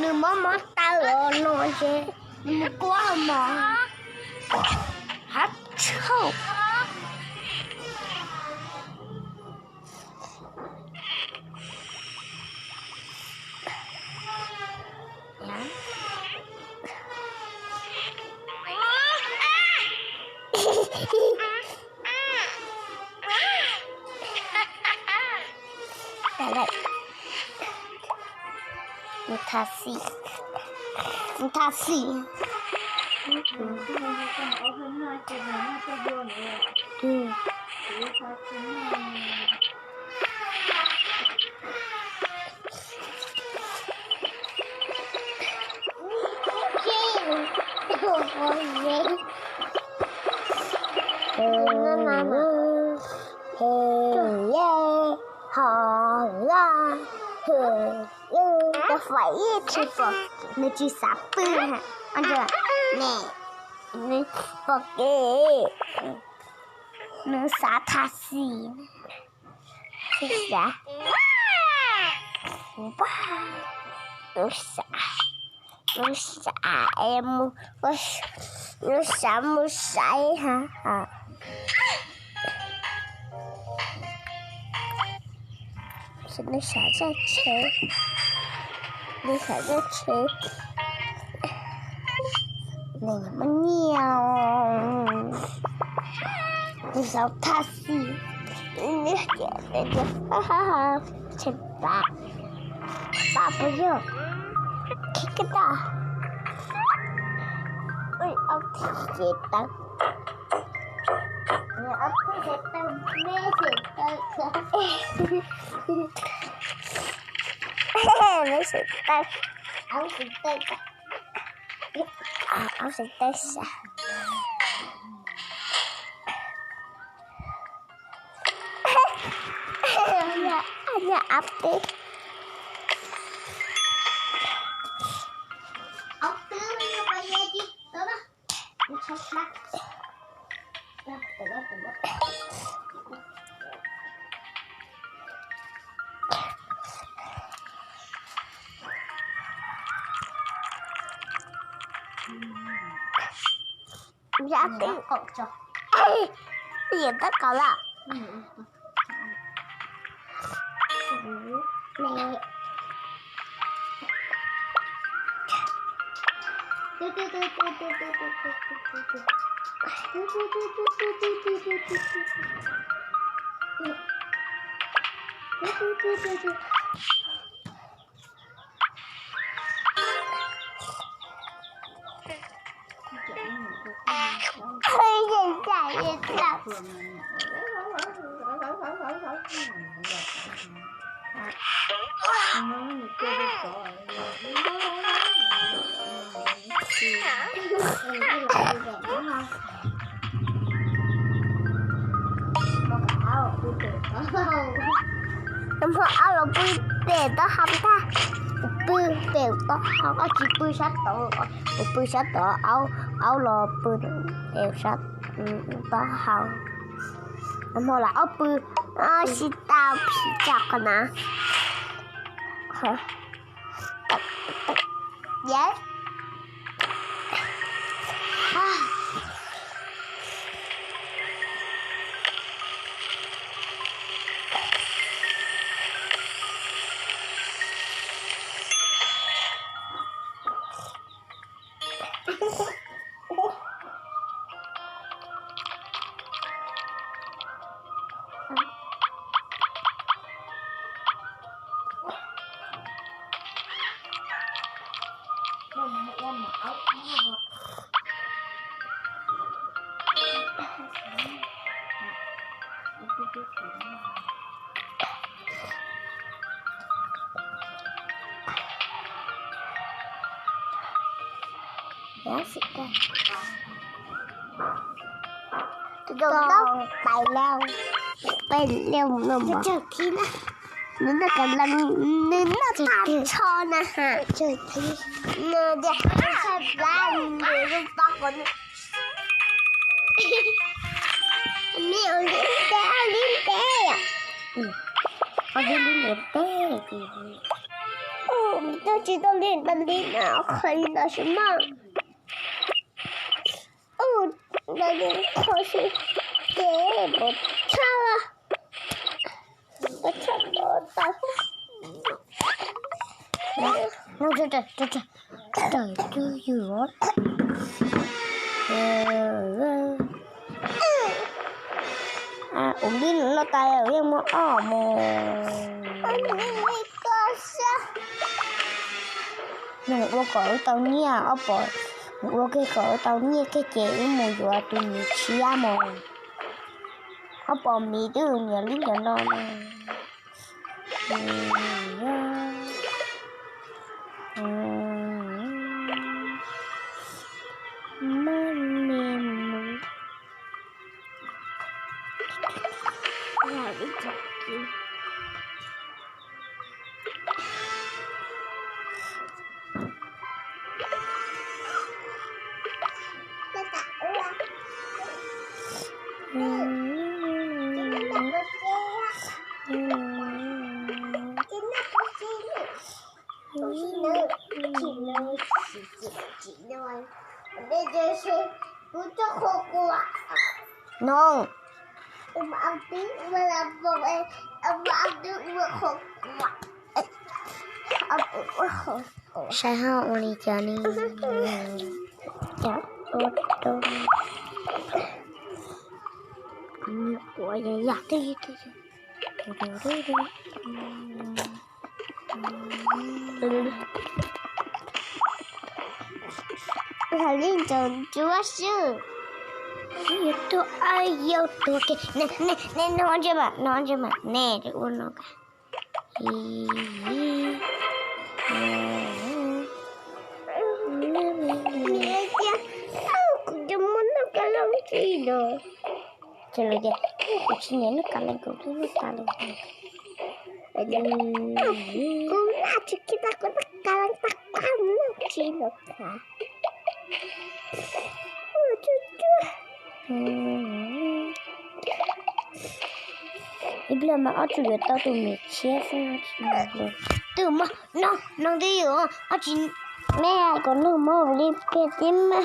Nws mob mob taw os no ces nws mus kuab mos. Hab tshauj. Nws tha xim, nws tha xim. Ho la, koj fais ib tsis pom, nws tsis xav pw. Ne, nws pom kev, nws xav tha xim. Xav, xav, xav es mus, xav mus saib ha. Nws xav zaj tsheb, nws xav zaj tsheb, nws muaj nyiaj, nws xav tha xim, nws tias, tsheb pab, pab puas yog, khib kab tag, ob txhais taw, ob txhais taw, me txhais taw, me txhais taw, ob txhais taw, ob txhais taw xav. Nyob ab teb. Yam twb, yam twb kaus lawm. Nag hmo aub los pw pem taub hau tag, pw pem taub hau, koj tsis pw sab tod, kuv pw sab tod, aub los pw pem sab taub hau. Nag hmo los aub pw, sib tau phim tsa qhov na. Tus ntoo pais lawm, pais lawm no. Nws noj kav leej, nws noj tag nrho na ha. Nws tias nws tshaj plab, nws lub pob kos. Me ua li ntawd, ua li ntawd. Ua li ntawd. Twb tsis tau li ntawd li na, qhov li ntawd xwb mas. Ntawd li qhov xwb ces npau tshaj li, npau tshaj tau. Tawm twb ywm. Ua li loj tas yeej muaj ob mus. Nws ua kom wb tau nyiaj, ob pom, nws ua kiag kom wb tau nyiaj kiag ces wb mus yuav tus miv tshiab mus. Ob pom miv twb nyiam li cov no na. Maj me mus. No. Saib ho ua li cas ne. Cov ua rau quav yam yam twg. Hais li ntawd ntsuab xwb. Yuav tuag, yau tuag kiag. Ne, ne, ne, no ntsia mas, no ntsia mas, ne, ua no. Kuv tsis muaj nuj kas leej tsi los. Ces lawv tias kuv tsis nyiam nuj kas leej, kuv twb nuj tas lawm. Kuv nyiam tsis kiag tas kuv nuj kas leej tas kuv nuj tsis los tas. Ib pliag mas ob tug yuav tau tus miv tshiab xwb. Twb muaj no, no twb yuav ob tsis me kom nws muaj li pem tib me.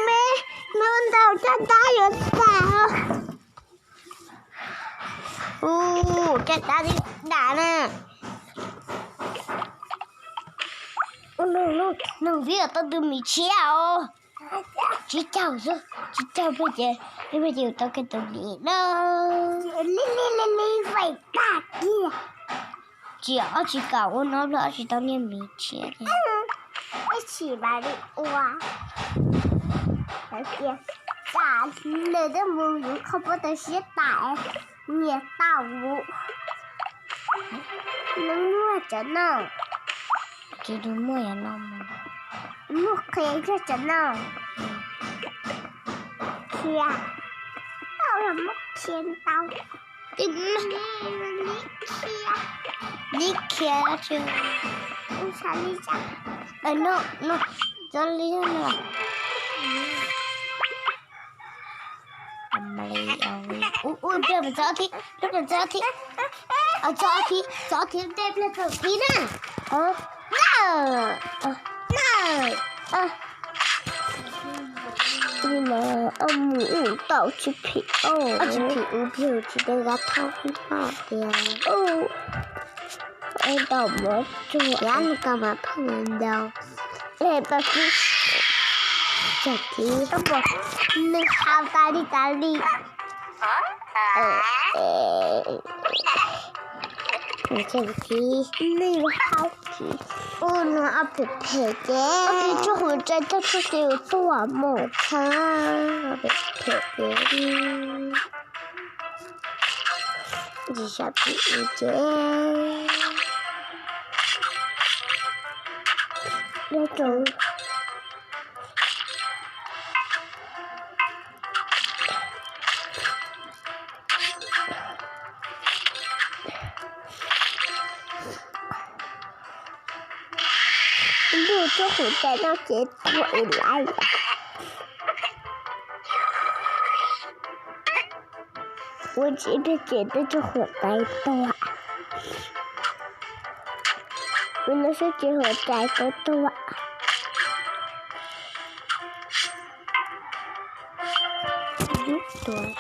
Me, no ntau caj dab yuav tas. Ua caj dab li dam na. Nws vib tau tus miv tshiab os. Tsib caug xwb, tsib caug peb ces, peb ces yuav tau kiag tus miv na. Li li li li faim tag kiag. Tsis, ob tsis kam ua no los ob tsis tau niag miv tshiab. Ib tsis mam li ua. Tam lawv twb mus yuav qhov pob tawv siab tas, nyias tau mus. Nws muaj cov no. Tsis muaj yog no. Muaj qhia cov no. Qhia. Tau los muab qhia ntau. Li qhia tsis. No, no, cov li no. Ua, ua, ua, txog thib, txog thib, txog thib, txog thib, tej pliag txog thib na. Mas ob mus ua tau tsis phim, ob tsis phim ua pliag tsis tej gab thauj hwj paj tias. Tau mov tsuag, yav nws tau mas pheej ntau. Tau tib txog thib, nws hau tas li tas li. Nws hau, ua no ob phem phem ces, ob phem tsuag hauv tsev tag tsuag ces yuav tuaj mus txhab, ob phem phem ces. Tsis sab pim ua ces. Nyob rau ntuj tsuab hauv tsev no ces tuag ib laiv. Ua tsis tau ces twb tso huam tais tuag. Kuv no sab ces huam tais tau tuag. Tau los tod lawm.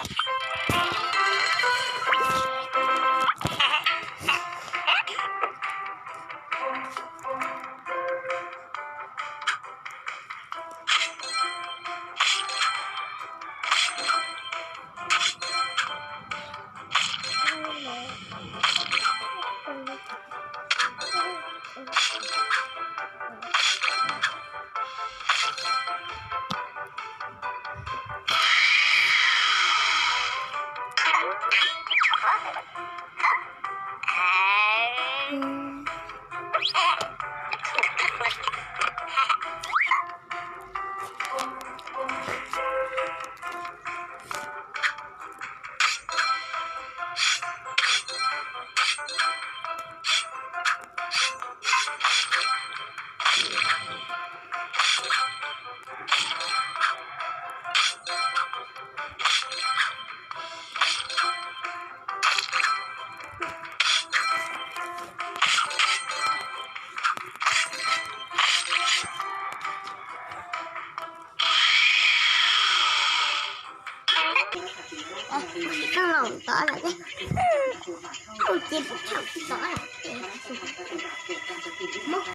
Ces tod lawm.